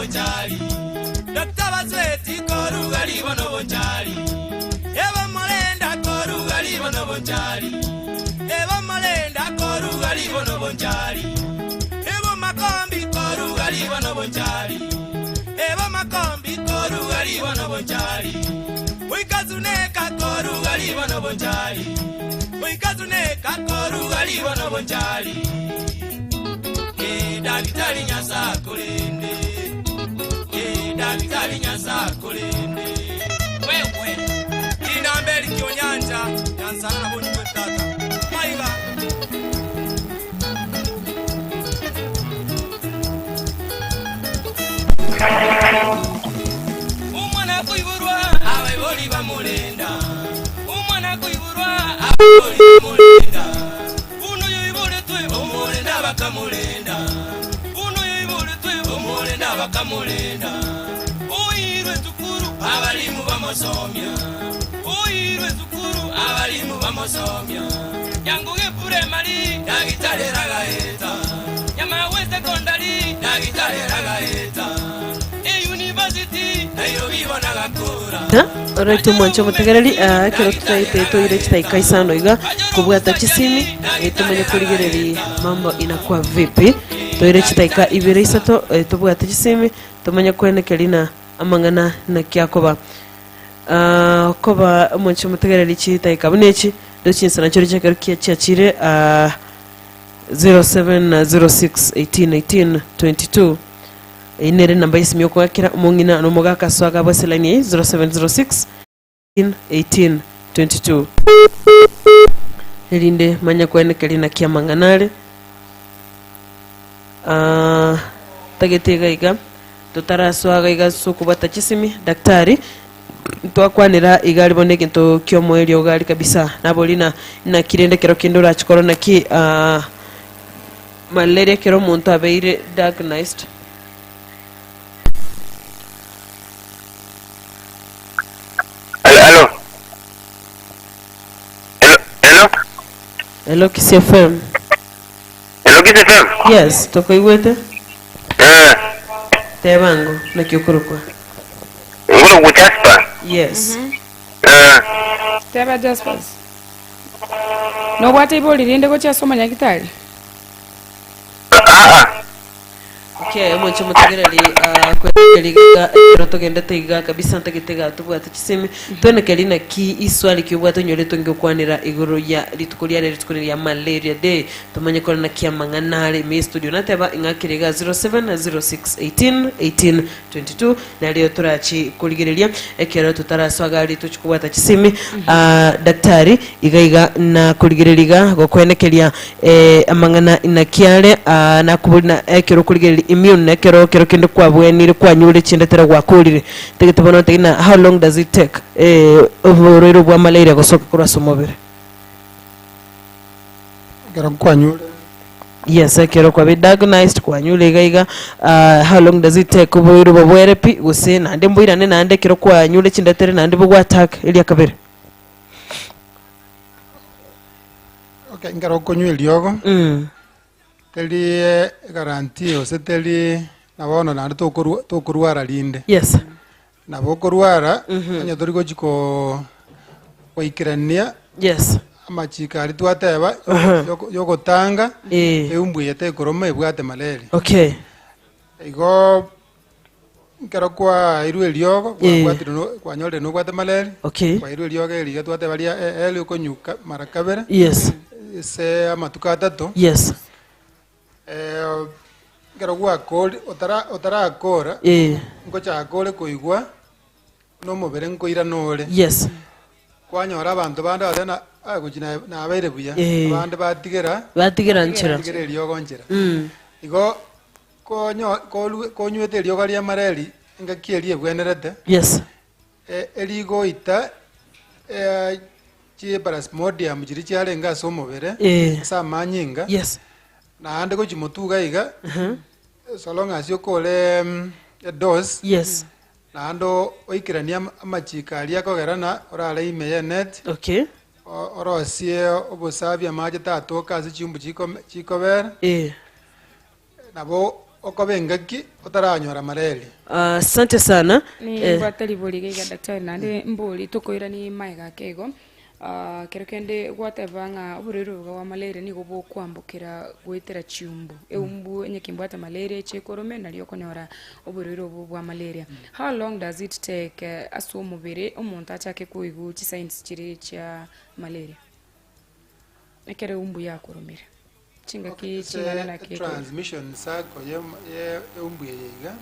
bonchari. Dr. Basweti koruga ribono bonchari. Eba molenda koruga ribono bonchari. Eba molenda koruga ribono bonchari. Eba makombi koruga ribono bonchari. Eba makombi koruga ribono bonchari. Oikazuneka koruga ribono bonchari. Oikazuneka koruga ribono bonchari. Eh, Daktari Nyasakulinde. Eh, Daktari Nyasakulinde. Wewe inambeli kionyanja nyansana na boni kwetata maiga. Umwana kuiburwa abaibori bamulinda. Umwana kuiburwa abaibori bamulinda. Uno yoiboretwe omulinda bakamulinda. Uno yoiboretwe omulinda bakamulinda. Oirwe tukuru abalimu bamosomia. Oirwe tukuru abalimu bamosomia. Nyanguge primary dagitari ragaeta. Nyamawe secondary dagitari ragaeta. E university Nairobi bonagakura. Alright, omwanche omotegereri, ah, ekero tutaete toire chidaika isano iga kobwata chisimi, eh, tomanye korigereria mambo inakuwa vipi. Toire chidaika ibere isato, eh, tobwate chisimi tomanye koenekeria na amang'ana naki akoba. Ah, okoba omwanche omotegereri chidaika buna echi, ndo chinsa nachio riche ekero kia chiachire ah, 0706 18 18 22. Eyio nere enamba y'esimi y'okoakera omong'ina na omogaka ase agabo ase line eye 0706 18 18 22. Erinde manye koenekeria naki amang'ana are. Ah, tagete iga iga totarasoa iga iga ase okobwata chisimi daktari ntwakwanera iga aria bono egento kiomoerio iga aria kabisa nabori na naki rende ekero kende orache korora naki ah, Malaria ekero omonto abeire diagnosed. Hello, hello. Hello, hello. Hello Kisii FM. Hello, Kiss FM. Yes, tokoigwete. Eh, Tebango naki okorokwa. ngoro ku Jasper. Yes. Eh, Teba Jaspers. Nobwate ibori rinde gochia ase omonyagitari? aa. Okay, omoche motegereri ah, kwenekeria iga ekero togendete iga kabisa ntagete iga tobwate chisemi twenekerie naki iswali ki obwate onyore tongekwanera igoro ya rituko riare rituko ria malaria day tomanye kore naki amang'ana are ime studio nateba ing'akere iga 0706 18 18 22 nario torachi korigereria ekero totarasoa gari tochi kobwata chisimi. Ah, daktari iga iga nakorigereria iga gokwenekeria eh, amang'ana inaki are ah, nakobori na ekero okorigereria immune ekero ekero kende kwabwenire kwanyure chindetera gwakorire ntagete bono ntagete na how long does it take eh, oborwaire bwa malaria gosoka korwa ase omobere? Ekero kwanyure. Yes, ekero kwabe diagnosed kwanyure iga iga ah, how long does it take oboire obo bwere pi gose naende mboirane naende ekero kwanyure chindetere naende bogwa attack eria kabere? Okay, ekero okonywa eriogo, Mm. teri eguarantee gose teri na bono naende tokorwa tokorwara rinde. Yes. Nabo okorwara, onye tori gochi koo goikerania Yes. amachiko aria twateba yoko- yogotanga Eh. eumbu eye tekoroma ebwate malaria. Okay. Igo nkero kwairwe eriogo Eh. kwabwatire no kwanyorire nobwate malaria Okay. kwairwe eriogo eri iga twateba ria e- eri okonyuka mara kabere Yes. ase amatuko atato Yes. Eh, ekero gwakori otara otarakora Eh. ngochaka ore koigwa nomobere nkoirana ore Yes. kwanyora abanto bande bagoteba ng'a ah gochi na nabeire buya Eh. abande batigera Batigera nchera. batigera eriogo nchera Mm. igo konyo korue konywete eriogo ria mareri engaki eria ebwenerete Yes. e- erigoita eh, chiparasmodium chiria chiarenge ase omobere Eh. ase amanyinga Yes. Naende gochia motuga iga, so long as okore edose, Yes. naende oikeranie amachiko aria akogera ng'a orare ime ye net, Okay. orosie obosafi amache tatoka ase chimbu chikobera, Eh. nabo. okoba engaki otaranyora malaria. Asante sana. Eh. Nimbwate ribori iga iga daktari naende mbori tokoirani maega ake igo, kero kende gwateba ng'a oborwaire obo bwa malaria nigo bokoambokera goetera chiumbu, eumbu onye kembwate malaria eche ekorome nario okonyora oborwaire obo bwa malaria. How long does it take ase omobere omonto achake koigwa chisigns chiria chia malaria? Ekero eumbu yakoromire. Chingaki ching'ana naki ekero. Transmission circle ye ye eumbu eye iga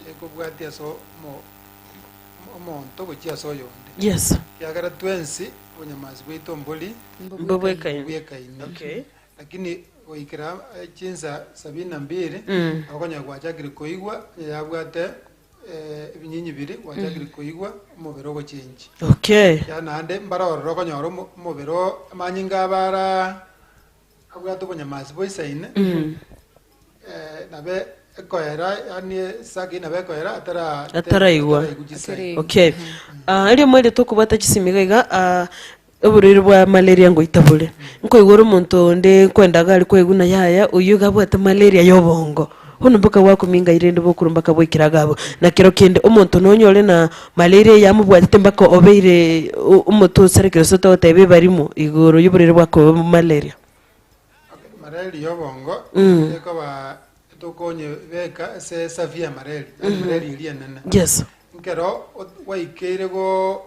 ekobwatia ase omo omonto gochia ase oyonde. Yes. Ekiagera twensi obonyamasi bwaito mbori Mbobwekaine. mbobwekaine. Okay. Lakini goikera chinsa sabini na mbili nabo okonyora gwachakire koigwa onye yabwate ebinyinyi biria gwachakire koigwa omobere ogochengi. Okay. Ekiagera naende mbare ororo okonyora omo omobere oo amanyinga abe araa abwate obonyamasi boisaine, nabe ekoera yaani esaki nabo ekoera atara Ataraigwa. ataraigwa chisemi. Okay. Ah, erio moerio tokobwata chisemi iga iga, ah, oborwaire bwa malaria ngoita bore. Nkoigwa ore omonto onde nkoenda iga aria kwaigwa ng'a yaya oyio iga abwate malaria ya obongo. Bono mpaka gwakumia ngai rende bokorwa mpaka bwaikire iga abwo. Na kero kende omonto nonyore na malaria eye yamobwatete mpaka obeire omote osarekire gose togoteba ebarimo igoro ya oborwaire bwa ko malaria. Malaria ya obongo ekoba tokonyebeka ase esafi ya malaria, yaani malaria eria enene. Yes. Nkero gwaikeire go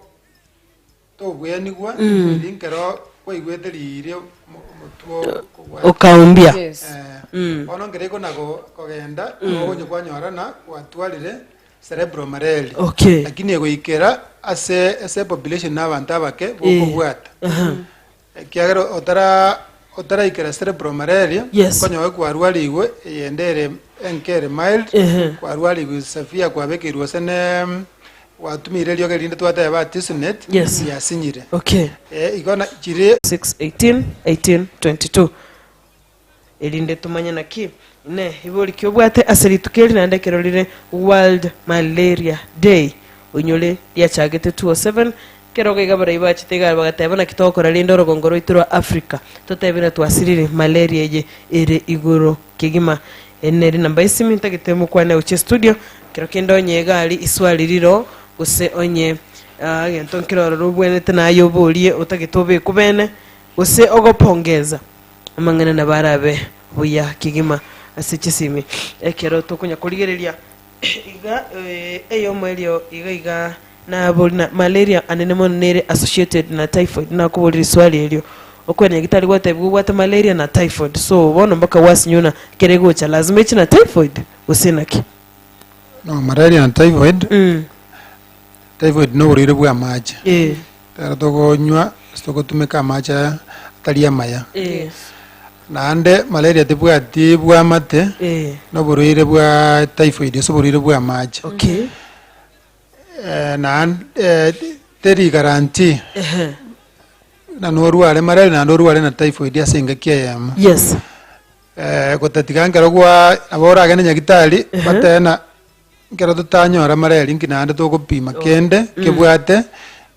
Togwenigwa riiri nkero kwaigwete riiri omotwe okogwata. Okaumbia. Yes. Eh, bono nkere ikona kogenda ogonye kwanyora na gwatwarire cerebral malaria. Okay. Lakini egoikera ase ase population na abanto abake bokobwata. Ekiagera otara otaraikera cerebral malaria Yes. okonyora kwarwarigwe eyende ere enke ere mild Ehe. kwarwarigwe severe kwabekeirwe gose ne gwatumire eriogo erinde twateba artesunate Yes. riasinyire. Okay. Eh, igo na chiri 6 18 18 22 Erinde tomanye naki Inee, ibori ki obwate ase rituko eri naende ekero rire World Malaria Day? Oinyore riachagete 207 kero iga abarai bachete iga bagateba naki togokora rende orogongo rwaito rwa Africa totebe ng'a twasirire malaria eye ere igoro kegima. Eri neri namba esimi ntagete mokwane gochia estudio kero kende onye iga aria iswari riro gose onye egento nkere ororo obwenerete naye oborie otagete obekwe bene gose ogopongeza. Amang'ana nabo arabe buya kegima ase chisimi. Ekero tokonya korigereria iga eyomoerio iga iga nabori na malaria anene mono nere associated na typhoid nakoboria riswali erio. Okwenda nyagetari gwatebiwa obwate malaria na typhoid so bono mpaka gwasinywa kere egocha lazima eche na typhoid gose naki? No, malaria na typhoid, typhoid na oborwaire bwa amache. Ekero tokonywa gose togotumeka amache aya atari amaya. Naende malaria tebwati bwamate na oborwaire bwa typhoid gose oborwaire bwa amache. Naende teri guarantee buna norware malaria naende orware na typhoid ase engaki eyemo. Gotatiga nkero gwa nabo oragende nyagitari batebe ng'a Ekero totanyora malaria inki naende togopima kende kebwate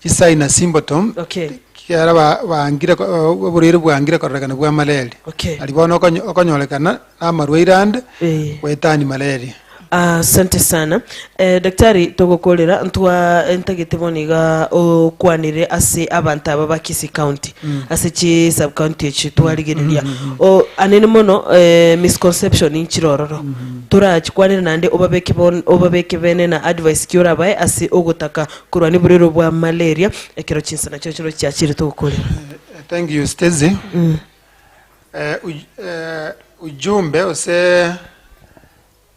chisign na symptom Okay. kiara ba- bangire ko- oborwaire bwangire kororekana bwa malaria. Okay. Nari bono okonyo- okonyorekana na amarwaire ande Eh. goetania malaria. Asante sana. Eh, daktari togokorera ntwa ntagete bono iga okwanere ase abanto aba ba Kisii County ase chi sub county echi twarigereria o anene mono eh, misconception nchire ororo Torachikwanere naende obabeke bon obabeke bene na advice ki orabae ase ogotaka korwania oborwaire bwa malaria ekero chinsa nachio chiro chiachire togokorera. Thank you Stacy. Eh, uj- eh, ujumbe ose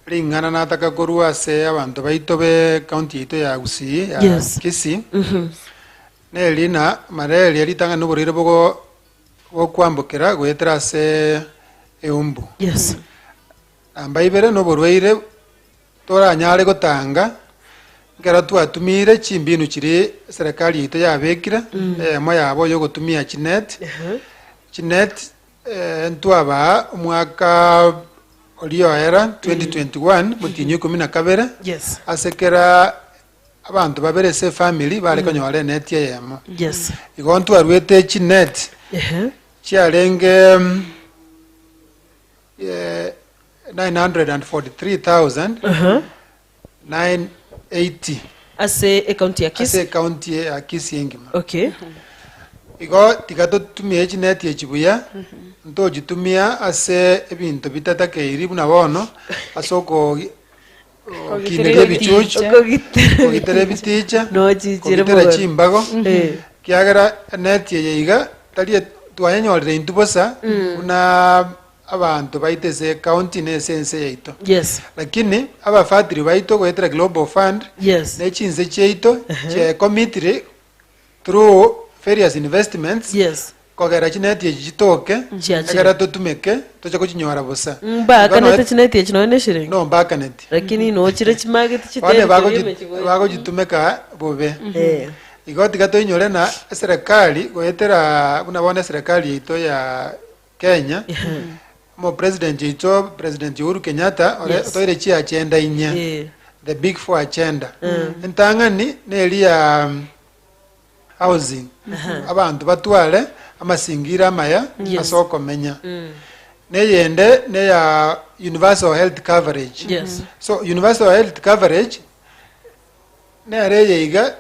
ring'ana nataka korwa ase abanto baito be county yaito ya Gusii ya Yes. Kisii neri na malaria ritang'ani noborwaire bogo bokwambokera goetera ase eumbu. Yes. Namba ibere noborwaire toranyare gotanga ekero twatumiire chimbinu chiria eserekari yaito yabekire, eyemo yabo yogotumia chinet, chinet ntwabaa omwaka oria oera 2021 motienyi o ikomi na kabere, Yes. ase kera abanto babere ase efamiri bare konyora eneti eyemo. Yes. Igo ntwaruete chinet Ehe. chiarenge. 943,980 Ase ecounty ya ase Kisii. ecounty ya Kisii engima. Okay. Igo tiga totumie chineti echi buya, ntochitumia ase ebinto bitatakeiri buna bono ase oko okineria ebichuchu, kogitera ebiticha, Nochichire kogitera mogondo. chimbago, Eh. kiagera eneti eye iga tari et- twayenyorire intwe bosa buna abanto baito ase ecounty na ase ense yaito. Yes. Lakini abafatiri baito goetera Global Fund Yes. ne chinse chiaito chiaekomitire through various investments Yes. kogera chineti echi chitoke Chiachire. ekero totumeke toche kochinyora bosa. Igo Mbaakanete noe- chineti echi nonya ne shiringi. no mbakaneti. Lakini nochire chimageti Bono chiteri bagochi- toria emechi goeta. bagochitumeka bobe. Eh. Igo tiga toinyore na eserekari goetera buna bono eserekari yaito ya Kenya, omopresident oito President Uhuru Kenyatta ore Yes. otoire chiagenda inye. Eh. The big four agenda. Entang'ani neri ya housing. Abanto batware amasingira amaya Yes. ase okomenya. Neyende neya universal health coverage. Yes. So universal health coverage nere eye iga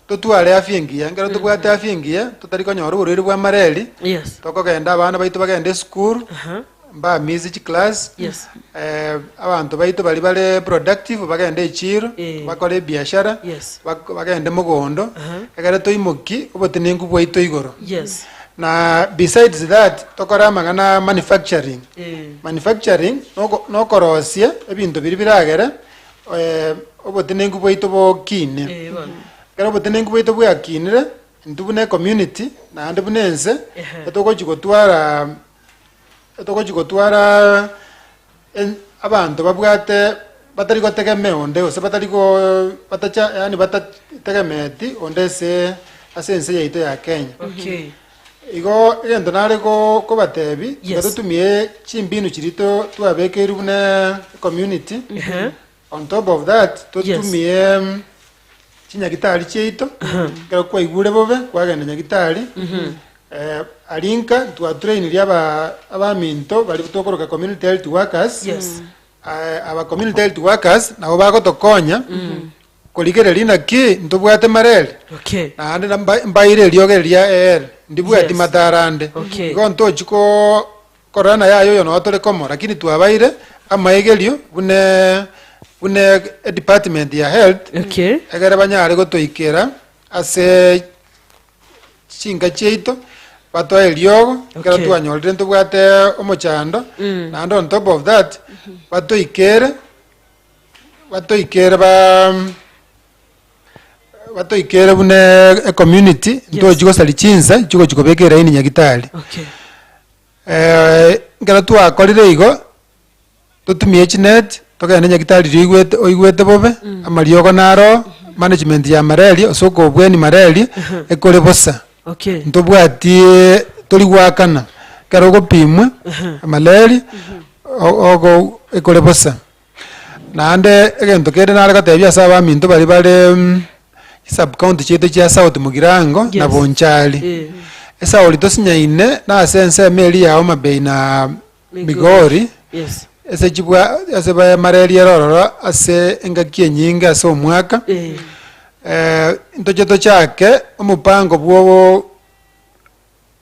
totware afya engiya. Ekero tobwate afya engiya totari konyora oborwaire bwa mareri, Yes. tokogenda abana baito bagende esukuru, Aha. mbamisi chiclass, Yes. eh, abanto baito baria bare productive bagende echiro, Eh. bakore ebiashara, Yes. bak- bagende mogondo, Aha. ekere toimoki obotenenku bwaito igoro. Yes. Na besides that, tokore amang'ana a manufacturing. Eh. Manufacturing, noko- nokorosia ebinto biria biragere eh, obotenenku bwaito bokine. Eh, bono. Ekero obotenenku bwaito bwakinire, intwe buna ecommunity, naende buna ense, Ehe. etogochi gotwara etogochi gotwara en abanto babwate batari gotegemea onde gose batari go batacha yaani batategemeti onde ase ase ense yaito ya Kenya. Okay. Igo egento nare go kobatebi, tiga Yes. totumie chimbinu chiria to twabekeirwe buna ecommunity, Ehe. on top of that totumie chinyagitari chiaito, ekero kwaigure bobe kwagenda nyagitari, eh, aria nka twatrainirie aba abaminto baria tokoroka community health workers, Yes. eh, aba community health workers nabo bagotokonya korigereria naki ntobwate mareri Okay. naende na mba- mbaire eriogo eri ria AL ndibwati Yes. matara ande Okay. igo ntochi ko korora naye aye oyo noo tore komo lakini twabaire amaigerio buna buna edepartment ya health Okay. egere banyare gotoikera ase chinka chiaito batoe eriogo ekero Okay. twanyorire ntobwate omochando Mm. naende on top of that batoikere batoikere ba batoikere buna ecommunity ntochi gosaria chinsa chigochi kobeka eraini nyagitari. Okay. Eh, ekero twakorire igo, totumie chinet, togende nyagitari riria oigwete oigwete bobe, amariogo naro, management ya malaria ase okobweni malaria, ekore bosa. Okay. Ntobwati tori goakana, ekero ogopimwa malaria, o- ogo ekore bosa. Naende egento kende nare gotebia ase abaminto baria bare chisub county chiaito chia South Mugirango na Yes. Bonchari. Eh. Esauri tosinyaine na ase ensemo eria ya Homa Bay na Migori, Yes. ase chibwa ase ba malaria ere ororo ase engaki enyinge ase omwaka, Eh. eh, ntoche tochake omopango bwo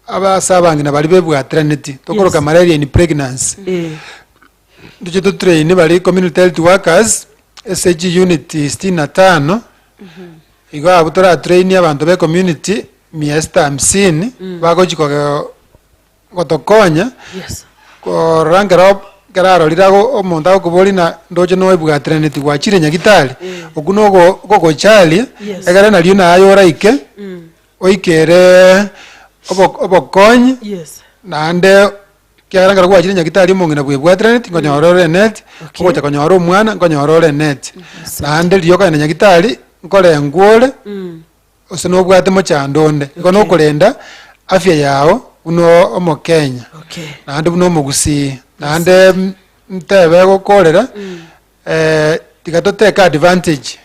Abase abang'ina baria bebwatiraneti, tokoroka Yes. malaria in pregnancy. Eh. Ntoche totraine baria community health workers ase chiunit sitini na tano, igo abwo toratraini abanto be community mia sita hamsini, bagochi koge gotokonya, Yes. korora nkero ekero arorire ago omonto agokoboria ng'a ndoche noebwatiraneti gwachire nyagitari, okwo nogo ogogocharia, Yes. egere nario naye oraike. Oikere obokonyi, Yes. naende ekiagera ekero gwachire nyagitari omong'ina bwebwatiraneti nkonyora ore eneti, Okay. ogocha konyora omwana nkonyora ore eneti. Naende riria okogenda nyagitari, nkorengwa ore, gose nobwate mochando onde. Igo Okay. nokorenda afya yago buna omokenya, Okay. naende buna omogusii. Naende ntebe gokorera, tiga totake advantage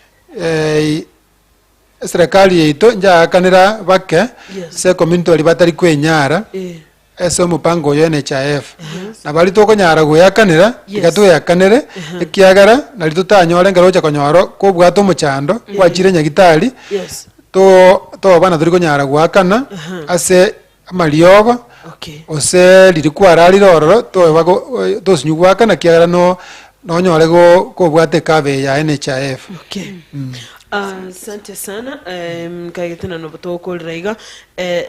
Eserekari yaito nchaakanera bake Yes. ase ecommunity baria batari kwenyara Eh. ase omopango oyo NHIF. Na baria tokonyara goeakanera, tiga Yes. toeakanere, ekiagera nari totanyore ekero ogocha konyora kobwate omochando, gwachire nyagitari, Yes. to toba na tori konyara goakana ase amariogo, Okay. gose riria kwararire ororo, toba go tosinywa goakana ekiagera no nonyore go kobwate ecover eye ya NHIF. Okay. Asante sana nkaigete na nobo togokorera iga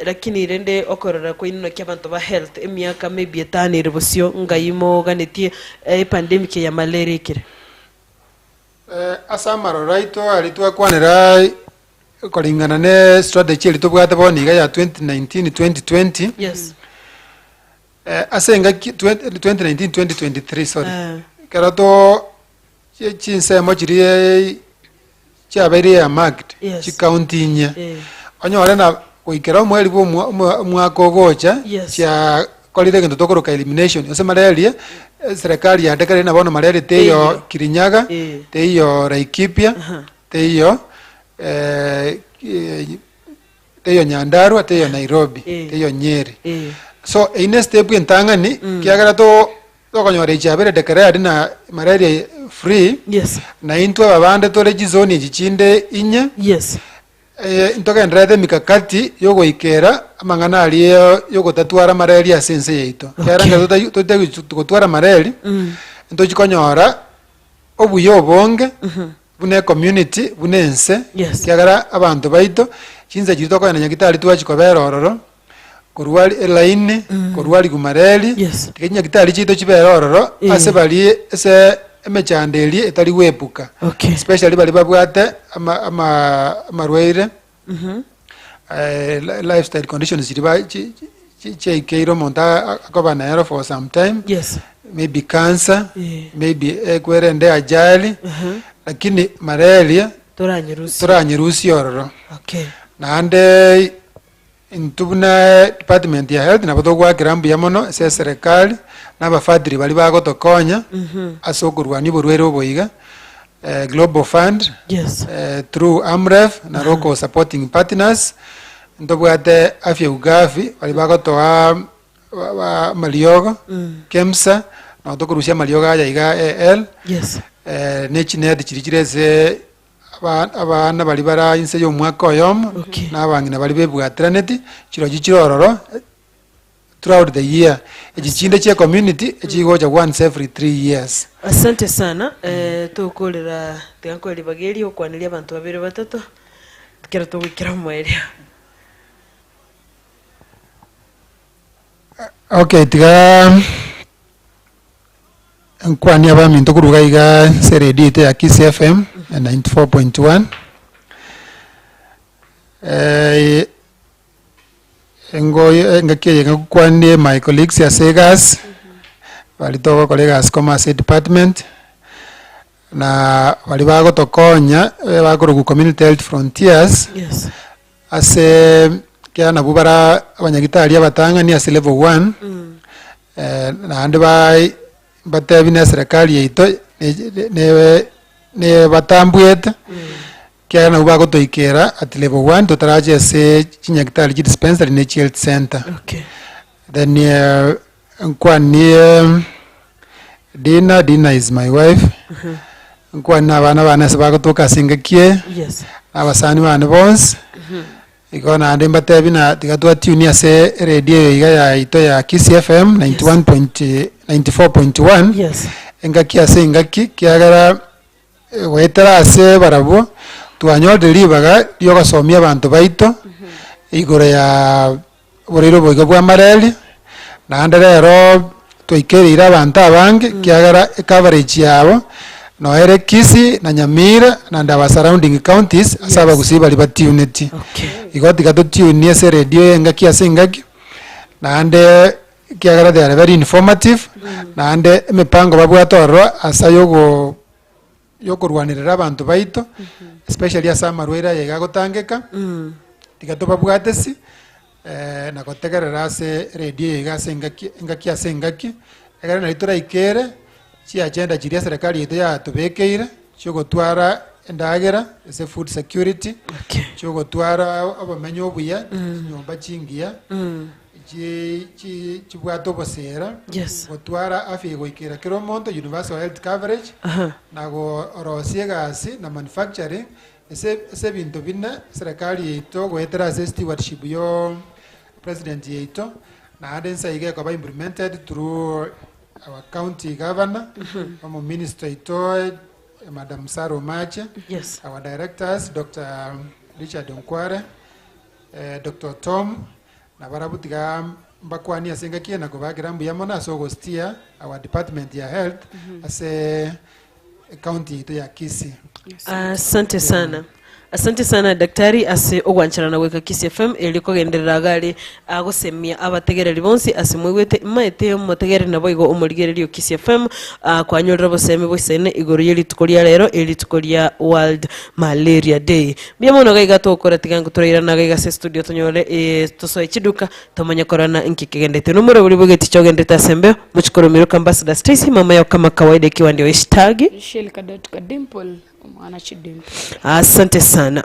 lakini rende okorora kwaino naki abanto ba health emiaka maybe etano ere bosio ngai moganetie epandemic eye ya malaria ekere. Ase amaroro aito aria twakwanera koringana ne strategy eria tobwate bono iga ya 2019 2020 Yes. Ase engaki 2019 2023 sorry Eh. ekero to chinsemo chiria chiabeire earmarked Yes. chikaunti inye Eh. onyore na goikera omweri bwa omwa- omwa- omwaka ogocha Yes. chiakorire egento tokoroka elimination gose malaria eserekari yadekarire na bono malaria teiyo Teiyo. Kirinyaga Eh. teiyo Laikipia Aha. teiyo teiyo Nyandarua teiyo Nairobi Eh. teiyo Nyeri Eh. So eyio ne step entang'ani ekiagera to tokonyora echi yabere declared na malaria free, Yes. na intwe aba bande tore chizoni echi chinde inye, Yes. ntogendererete emikakati yogoikera amang'ana aria yogotatwara malaria ase ense yaito. Ekiagera Okay. ekero totai totai gotwara malaria, ntochi konyora obuya obonge buna ecommunity, buna ense, Yes. ekiagera abanto baito, chinsa chiria tokogenda nyagetari twachia kobera ororo, korwa elaini, korwa rigumareri, Yes. tiga chinyagitari chiaito chibere ororo, Eh. ase baria ase emechando eria etari goepuka. Okay. Especially baria babwate ama ama amarwaire, lifestyle conditions chiria ba chi chi chiaikeire omonto akoba nero for some time, Yes. maybe cancer, Eh. maybe ekwerende ajali, lakini malaria Toranyerusia. toranyerusia ororo. Okay. Naende Intwe buna department ya health nabo togoakera mbuya mono ase eserekari na abafadhili baria bagotokonya ase okorwania oborwaire obo iga, Global Fund Yes. through AMREF na local supporting partners, ntobwate Afya Ugavi baria bagotoa amariogo, KEMSA nabo tokorusia amariogo aya iga AL, Yes. ne chineti chiria chire ase Abana baria bare inse y'omwaka oyomo, Okay. na abang'ina baria bebwataraneti, chirochio chire ororo throughout the year. Echi chinde chia community echigocha once every 3 years. Asante sana tokorera tiga nkoe ribaga eri okwaneria abanto babere batato ekero togoikera omoerio. Okay, tiga Nkwanie abaminto korwa iga iga ase eredio yaito ya Kisii FM 94.1 engo engaki eye ngokwanie my colleagues ase egasi, baria togokora egasi koma ase edepartment, na baria bagotokonya bakorokwa community health frontiers, Yes. Ase ekiagera nabwo bara abanyagitari abatang'ani ase level one, naende bai mbatebi na eserekari yaito ne nebatambuete, ekiagera nabwo bagotoikera at level one totarache ase chinyagitari chi dispensary ne chi health center. Okay. Then nkwanie Dina, Dina is my wife, nkwane na abana bane ase bagotoka ase engaki eye, Yes. na abasani bane bonsi, igo naende mbatebi na tiga twatune ase eredio eye iga yaito ya Kisii FM 91 point 94.1, Yes. engaki ase engaki ekiagera goetera ase barabwo, twanyorire ribaga riogosomia abanto baito, igoro ya oboraire oboigo bwa malaria, naende rero twaikereire abanto abange ekiagera ecoverage yabo noyo ere Kisii na Nyamira naende our surrounding counties ase abagusii baria batiuneti. Okay. Igo tiga totiunie ase eredio eye engaki ase engaki, naende ekiagera they are very informative, naende emipango babwate ororo ase ayogo yokorwanerera abanto baito, especially ase amarwaire aya iga agotangeka, tiga tobabwatesi na gotegerera ase eredio eye iga ase engaki engaki ase engaki, ekero nari toraikere chiagenda chiria eserekari yaito yatobekeire, chiogotwara endagera ase food security, Okay. chiogotwara obomenyo obuya, chinyomba chingiya. Chi chi chibwate oboseera, Yes. gotwara afya egoikera kera omonto, universal health coverage, Aha. na gorosia egasi na manufacturing, ase ase ebinto bine serikali yaito goetera ase stewardship yo president yaito, naende nsa iga ekoba implemented through our county governor, omominister oito Madam Sarah Omache, Yes. our directors Doctor Richard Onkware, Doctor Tom, Na barabwo tiga mbakwanie ase engaki eye na kobakera mbuya mono ase ogosteer our department ya health ase ecounty yaito ya Kisii. Asante sana. Asante sana daktari ase ogwancherana goika Kisii FM erio kogenderera iga are agosemia abategereri bonsi ase moigwete maete omotegereri naboigo omorigereria o Kisii FM ah, kwanyorire obosemi boisaine igoro ye rituko ria rero eri rituko ria World Malaria Day. Mbuya mono gaiga togokora tiga nko torairana gaiga ase estudio tonyore eh, tosoe chiduka tomanye korana nki kegendete. Nomoro bori bw'egeticha ogenderete ase embeo, mochikoro Miruka Ambassador Stacy mama yao kama kawaida ikiwa ndio hashtag. Shell kadot kadimple omwana chidimple. Asante sana.